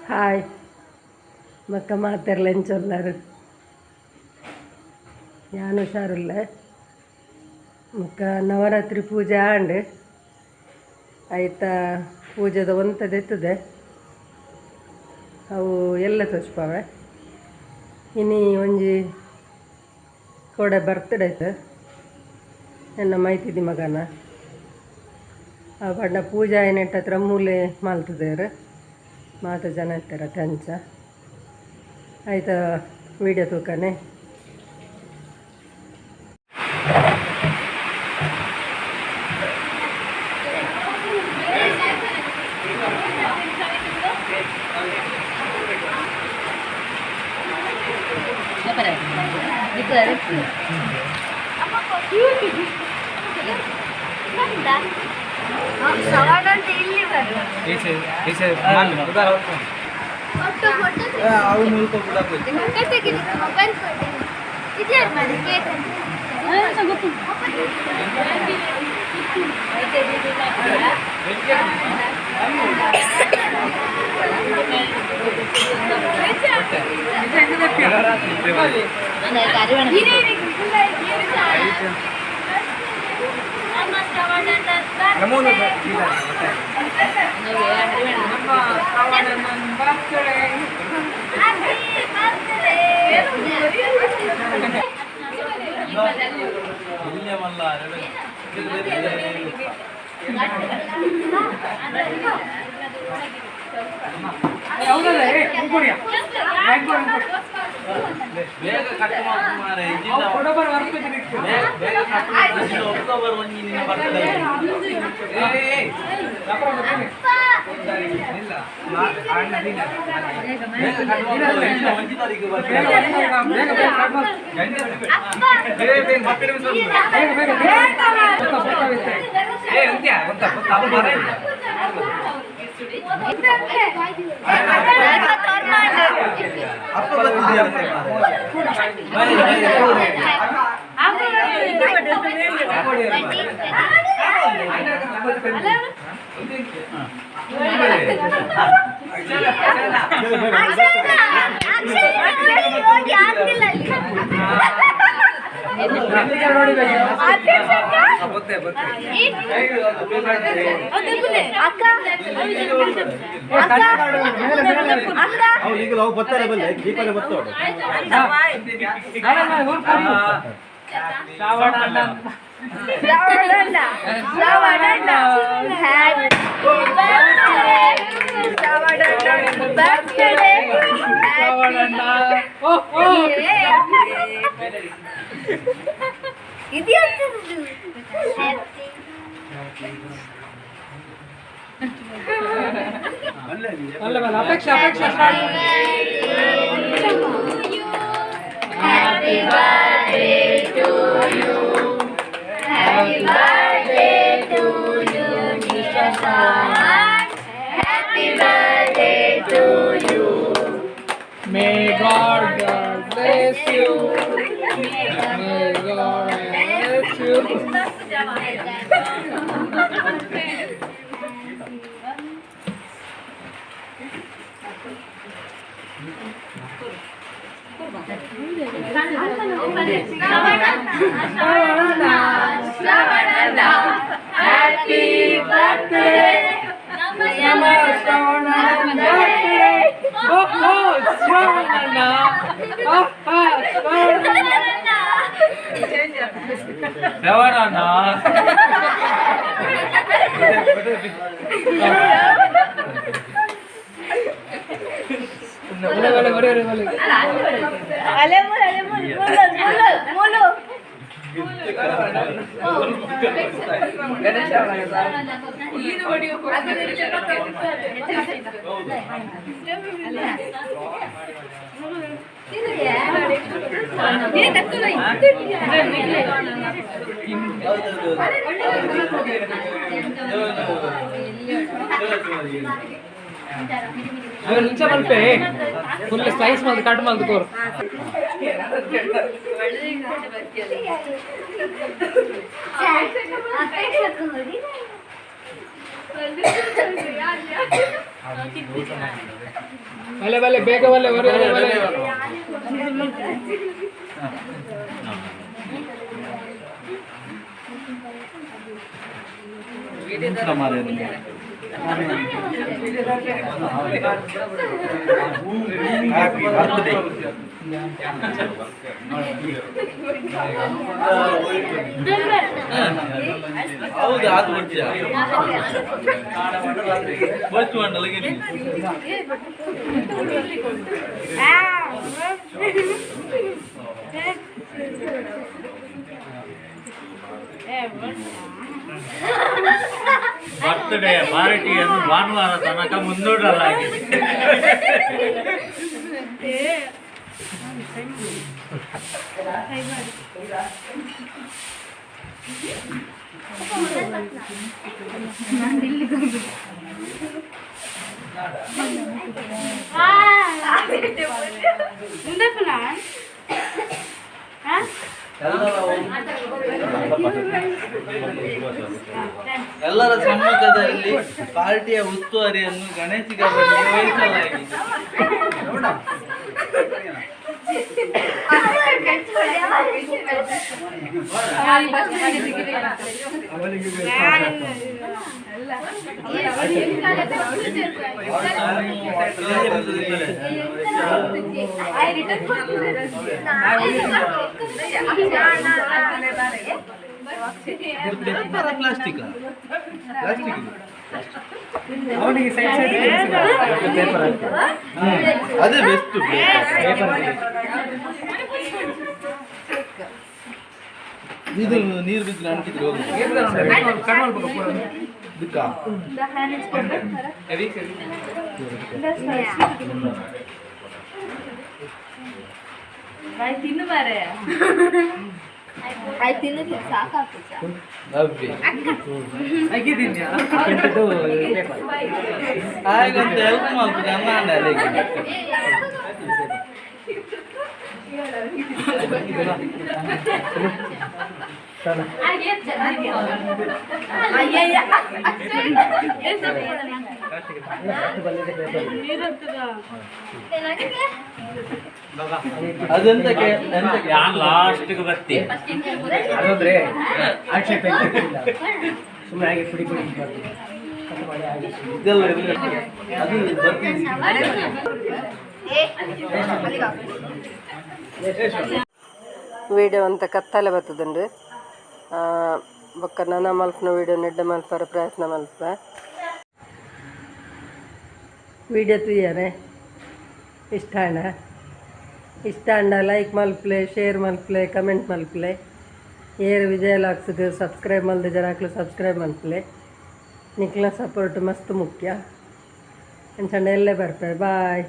Hi ಮಕ್ಕ ಮಾತೆರ್ಲ ಎಂಚೊಲ್ಲರು ಯಾನ್ ಹುಷಾರುಲ್ಲೆ. ಬೊಕ್ಕ ನವರಾತ್ರಿ ಪೂಜೆ ಆಂಡ್. ಐತ ಪೂಜೆದ ಒಂತದೆತ್ತದೆ ಅವು ಎಲ್ಲ ತೋಜ್ಪಾವೆ. ಇನಿ ಒಂಜಿ ಕೋಡೆ ಬರ್ತ್ಡೇ ಆಯ್ತು ಎನ್ನ ಮೈತಿದಿ ಮಗನ. ಆ ಪಂಡ ಪೂಜೆ ಆಯಿನೆಟ್ಟ ಹತ್ರ ಮೂಲೆ ಮಲ್ತುದೆರ್ ಮಾತ ಜನ ಇತ್ತೆರ್ ಅಂಚ ಐತ ವೀಡಿಯೋ ತೂಕನೆ. ಬೇಗ ಕಟ್ ಮಾಡು. ಬೇಗ ಕಟ್ ಮಾಡು. ಅಕ್ಟೋಬರ್ ಒಂಜಿ ನಿನ್ನ ಬರ್ತದೆ. ಬೇಗ ಕಟ್ ಮಾಡು, ಒಂಜಿ ತಾರೀಕು ಬರ್ತದೆ. ಅಪ್ಪ ಬರ್ತಿದ್ಯಾ? ಈಗ ನಾವು ಬರ್ತಾರೆ ಬಲ್ಲೆ ದೀಪನೆ ಬರ್ತವೆ. ಅಪೇಕ್ಷೆ ಅಪೇಕ್ಷೆ start. Happy birthday to you. Happy birthday to you, Nisha Sawan. Happy birthday to you. May God bless you. May God bless you. Happy birthday. Oh, oh, Shravananna. Oh, oh, Shravananna. ಶ್ರವಣಣ್ಣ. ಒಳ್ಳೆ ಒಳ್ಳೆ ಒಳ್ಳೆ ಒಳ್ಳೆ ಒಳ್ಳೆ. ಅವೆ ನಿಂಚ ಮಲ್ಪೆ full slice ಮಲ್ದು ಕಟ್ ಮಲ್ದು ಕೋರು. ಬಲೆ ಬಲೆ ಬೇಗ ಬಲೆ ಬರೆ ಬಲೆ Happy birthday. ಹೌದು ಅದು ಬರ್ತೀಯ ಬಚ್ಚು ಮಂಡಲಗೆ ಬರ್ತ್ಡೇ ಪಾರ್ಟಿಯನ್ನು ಭಾನುವಾರ ತನಕ ಮುಂದೂಡಲಾಗಿದೆ. ಎಲ್ಲರ ಸಮ್ಮುಖದಲ್ಲಿ ಪಾರ್ಟಿಯ ಉಸ್ತುವಾರಿಯನ್ನು ಗಣೇಶ್ ಅವರಿಗೆ ವಹಿಸಲಾಗಿದೆ. ಪ್ಲಾಸ್ಟಿಕ್ ಪ್ಲಾಸ್ಟಿಕ್ ಅವನಿಗೆ ಸೈಡ್ ಸೈಡ್ ಪೇಪರ್ ಹಾಕಿ. ಅದೇ ಬೆಸ್ಟ್. ಇದು ನೀರು ಬಿದ್ದು ಅಂಟಿದ್ರೆ ಹೋಗುದು. ಇದಕ್ಕಾ? ತಿನ್ನು ಮಾರೆ ತಿನ್ನು ಸಾಕಾಗ್ತದೆ. ನವ್ಯ. ಹಾಗಂತ ಹೆಲ್ಪ್ ಮಾಡ್ತೀನಿ ಅನ್ನ ಅಲ್ಲಿಗೆ. ಅದೆಂತಕ್ಕೆ ಎಂತಕ್ಕೆ? ಯಾನ್ ಲಾಸ್ಟ್ಗೆ ಬರ್ತೀನಿ. ಅದಂದ್ರೆ ಆಕ್ಷೇಪ ಇಲ್ಲ, ಸುಮ್ಮನೆ ಹಾಗೆ ಪುಡಿ ಪುಡಿ ಮಾಡ್ತೀನಿ. ಕಟ್ ಮಾಡಿ ಹಾಗೆ. ಇದೆಲ್ಲ ಇರ್ಲಿ. ಅದು ಬರ್ತೀನಿ. ವೀಡಿಯೋ ಅಂತ ಕತ್ತಲೆ ಬರ್ತದಂಡು ಬೊಕ್ಕ ನನ ಮಲ್ಪನ ವೀಡಿಯೋ ನೆಡ್ಡೆ ಮಲ್ಪರ ಪ್ರಯತ್ನ ಮಲ್ಪ ವೀಡಿಯೋ ತೂಯರೆ ಇಷ್ಟ ಅಣ್ಣ ಇಷ್ಟ ಅಣ್ಣ ಲೈಕ್ ಮಲ್ಪ್ಲೆ, ಶೇರ್ ಮಲ್ಪ್ಲೆ, ಕಮೆಂಟ್ ಮಲ್ಪ್ಲೆ. ಏರ್ ವಿಜಯ ಲಾಕ್ಸ್ಗೆ ಸಬ್ಸ್ಕ್ರೈಬ್ ಮಲ್ದ ಜನಾಕ್ಲು ಸಬ್ಸ್ಕ್ರೈಬ್ ಮಲ್ಪ್ಲೆ. ನಿಕ್ಲ ಸಪೋರ್ಟ್ ಮಸ್ತ್ ಮುಖ್ಯ. ಅಂಚಂಡ ಎಲ್ಲೇ ಬರ್ಪೆ. ಬಾಯ್.